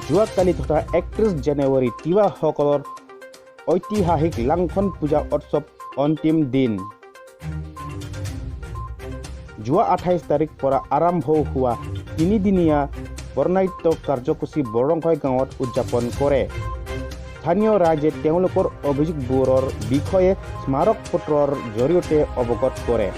যোৱাকালি তথা 31 জানুৱাৰী তিৱাসকলৰ ঐতিহাসিক লাংখন পূজা উৎসৱ অন্তিম দিন। যোৱা 28 তাৰিখ পৰা আৰম্ভ হোৱা তিনিদিনীয়া বৰ্ণাঢ্য কাৰ্যসূচী বৰংখৈ গাঁৱত উদযাপন কৰে। স্থানীয় ৰাইজে তেওঁলোকৰ অভিযোগবোৰৰ বিষয়ে স্মাৰক পত্ৰৰ জৰিয়তে অৱগত কৰে।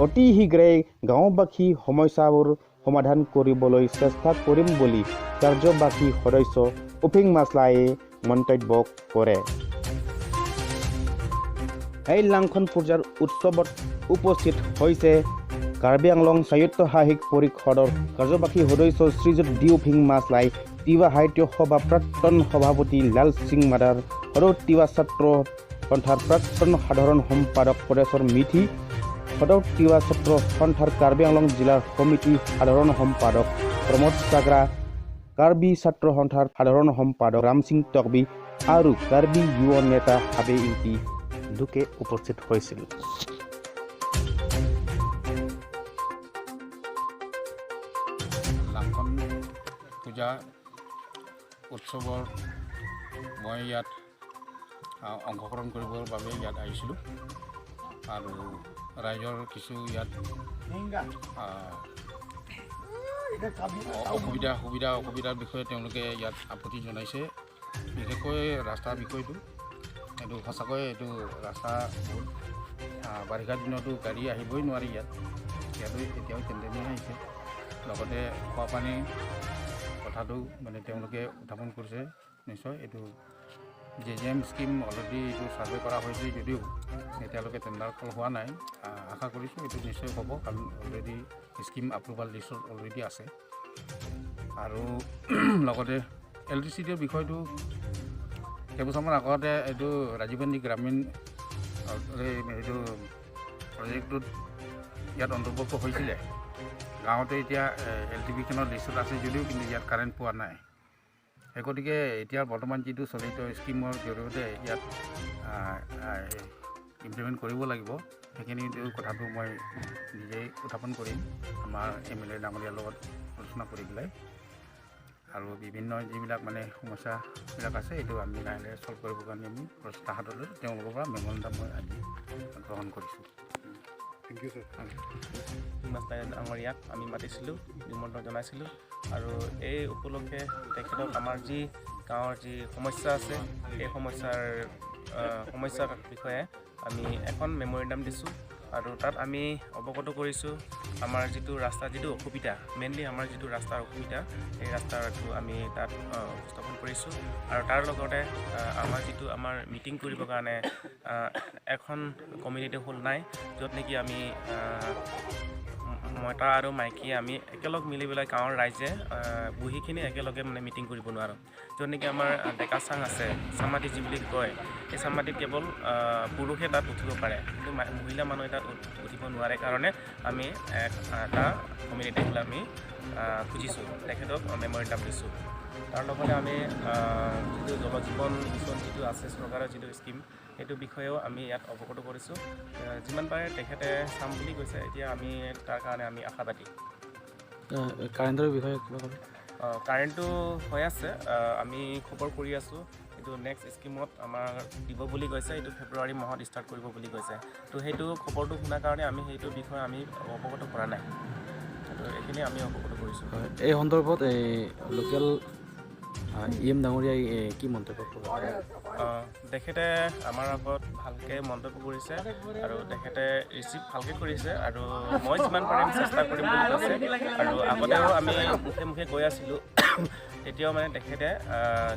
অতি শীঘ্ৰেই গাঁওবাসী সমস্যাবোৰ সমাধান কৰিবলৈ চেষ্টা কৰিম বুলি কাৰ্যবাহী সদস্য উফিং মাছলাইয়ে মন্তব্য কৰে। এই লাংখন পূজাৰ উৎসৱত উপস্থিত হৈছে কাৰ্বি আংলং স্বায়ত্তশাসিত পৰিষদৰ কাৰ্যবাহী সদস্য শ্ৰীযুত ডিউফিং মাছলাই, তিৱা সাহিত্য সভা প্ৰাক্তন সভাপতি লাল সিং মাদাৰ, সদৌ তিৱা ছাত্ৰ সন্থাৰ প্ৰাক্তন সাধাৰণ সম্পাদক পৰেশ্বৰ মিথি, সদৌ তিৱা ছাত্ৰ সন্থাৰ কাৰ্বি আংলং জিলাৰ সমিতি সাধাৰণ সম্পাদক প্ৰমোদ চাগ্ৰা, কাৰ্বি ছাত্ৰ সন্থাৰ সাধাৰণ সম্পাদক ৰামসিং টকবি আৰু কাৰ্বি যুৱ নেতা হাবে ইংতি দুকে উপস্থিত হৈছিল। লাংখন পূজা উৎসৱৰ মই ইয়াত অংশগ্ৰহণ কৰিবৰ বাবে ইয়াত আহিছিলোঁ আৰু ৰাইজৰ কিছু ইয়াত অসুবিধা সুবিধা অসুবিধাৰ বিষয়ে তেওঁলোকে ইয়াত আপত্তি জনাইছে। বিশেষকৈ ৰাস্তাৰ বিষয়টো, এইটো সঁচাকৈ এইটো ৰাস্তা বহুত বাৰিষা দিনতো গাড়ী আহিবই নোৱাৰি ইয়াত, ইয়াতো এতিয়াও তেনেদৰে আহিছে। লগতে খোৱা পানীৰ কথাটো মানে তেওঁলোকে উত্থাপন কৰিছে। নিশ্চয় এইটো J J M scheme already এইটো ছাৰ্ভে কৰা হৈছে যদিও এতিয়ালৈকে টেণ্ডাৰ কল হোৱা নাই। আশা কৰিছোঁ এইটো নিশ্চয় হ'ব, কাৰণ অলৰেডি স্কীম এপ্ৰুভাল লিষ্টত অলৰেডি আছে। আৰু লগতে এল টি চি ডিৰ বিষয়টো কেইবছৰমান আগতে এইটো ৰাজীৱ গান্ধী গ্ৰামীণ এইটো প্ৰজেক্টটোত ইয়াত অন্তৰ্ভুক্ত হৈছিলে। গাঁৱতে এতিয়া এল টি পিখনৰ লিষ্টত আছে যদিও কিন্তু ইয়াত কাৰেণ্ট পোৱা নাই। সেই গতিকে এতিয়া বৰ্তমান যিটো চলিত স্কীমৰ জৰিয়তে ইয়াত ইমপ্লিমেণ্ট কৰিব লাগিব, সেইখিনি কথাটো মই নিজেই উত্থাপন কৰিম আমাৰ এম এল এ ডাঙৰীয়াৰ লগত আলোচনা কৰি পেলাই। আৰু বিভিন্ন যিবিলাক মানে সমস্যাবিলাক আছে এইটো আমি লাহে লাহে ছল্ভ কৰিবৰ কাৰণে আমি প্ৰচেষ্টা হাতত লৈ তেওঁলোকৰ পৰা মেমৰেণ্ডাম মই আজি গ্ৰহণ কৰিছোঁ। Thank you sir. মাছলাই ডাঙৰীয়াক আমি মাতিছিলোঁ, নিমন্ত্ৰণ জনাইছিলোঁ আৰু এই উপলক্ষে তেখেতক আমাৰ যি গাঁৱৰ যি সমস্যা আছে সেই সমস্যাৰ বিষয়ে আমি এখন মেমৰেণ্ডাম দিছোঁ আৰু তাত আমি অৱগত কৰিছোঁ আমাৰ যিটো ৰাস্তা যিটো অসুবিধা, মেইনলি আমাৰ যিটো ৰাস্তাৰ অসুবিধা, সেই ৰাস্তাটো আমি তাত উপস্থাপন কৰিছোঁ। আৰু তাৰ লগতে আমাৰ যিটো আমাৰ মিটিং কৰিবৰ কাৰণে এখন কমিউনিটি হল নাই, য'ত নেকি আমি মতা আৰু মাইকী আমি একেলগ মিলি পেলাই গাঁৱৰ ৰাইজে বহিখিনি একেলগে মানে মিটিং কৰিব নোৱাৰোঁ। য'ত নেকি আমাৰ ডেকা চাং আছে, চামাতি যি বুলি কয়, সেই চামাতিত কেৱল পুৰুষে তাত উঠিব পাৰে, কিন্তু মহিলা মানুহে তাত উঠিব নোৱাৰে কাৰণে আমি এটা কমিউনিটি হল আমি খুজিছোঁ, তেখেতক মেমৰেণ্ডাম দিছোঁ। তাৰ লগতে আমি যিটো জল জীৱন মিছন যিটো আছে চৰকাৰৰ যিটো স্কীম, সেইটো বিষয়েও আমি ইয়াত অৱগত কৰিছোঁ। যিমান পাৰে তেখেতে চাম বুলি কৈছে, এতিয়া আমি তাৰ কাৰণে আমি আশাবাদী। কাৰেণ্টৰ বিষয়ে কিবা ক'ব? কাৰেণ্টটো হৈ আছে, আমি খবৰ কৰি আছোঁ। এইটো নেক্সট স্কীমত আমাৰ দিব বুলি কৈছে, এইটো ফেব্ৰুৱাৰী মাহত ষ্টাৰ্ট কৰিব বুলি কৈছে। তো সেইটো খবৰটো শুনাৰ কাৰণে আমি সেইটো বিষয়ে আমি অৱগত কৰা নাই, তো এইখিনি আমি অৱগত কৰিছোঁ। হয়, এই সন্দৰ্ভত এই লোকেল ই এম ডাঙৰীয়াই কি মন্তব্য কৰে? তেখেতে আমাৰ আগত ভালকৈ মন্তব্য কৰিছে আৰু তেখেতে ৰিচিভ ভালকৈ কৰিছে আৰু মই যিমান পাৰিম চেষ্টা কৰিম বুলি কৈছে। আৰু আগতেও আমি মুখে মুখে কৈ আছিলোঁ, তেতিয়াও মানে তেখেতে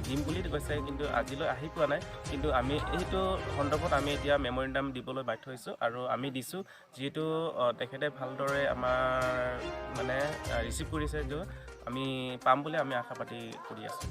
দিম বুলি কৈছে, কিন্তু আজিলৈ আহি পোৱা নাই। কিন্তু আমি এইটো সন্দৰ্ভত আমি এতিয়া মেমৰেণ্ডাম দিবলৈ বাধ্য হৈছোঁ আৰু আমি দিছোঁ, যিহেতু তেখেতে ভালদৰে আমাৰ মানে ৰিচিভ কৰিছে, যে আমি পাম বুলি আমি আশা পাতি কৰি আছোঁ।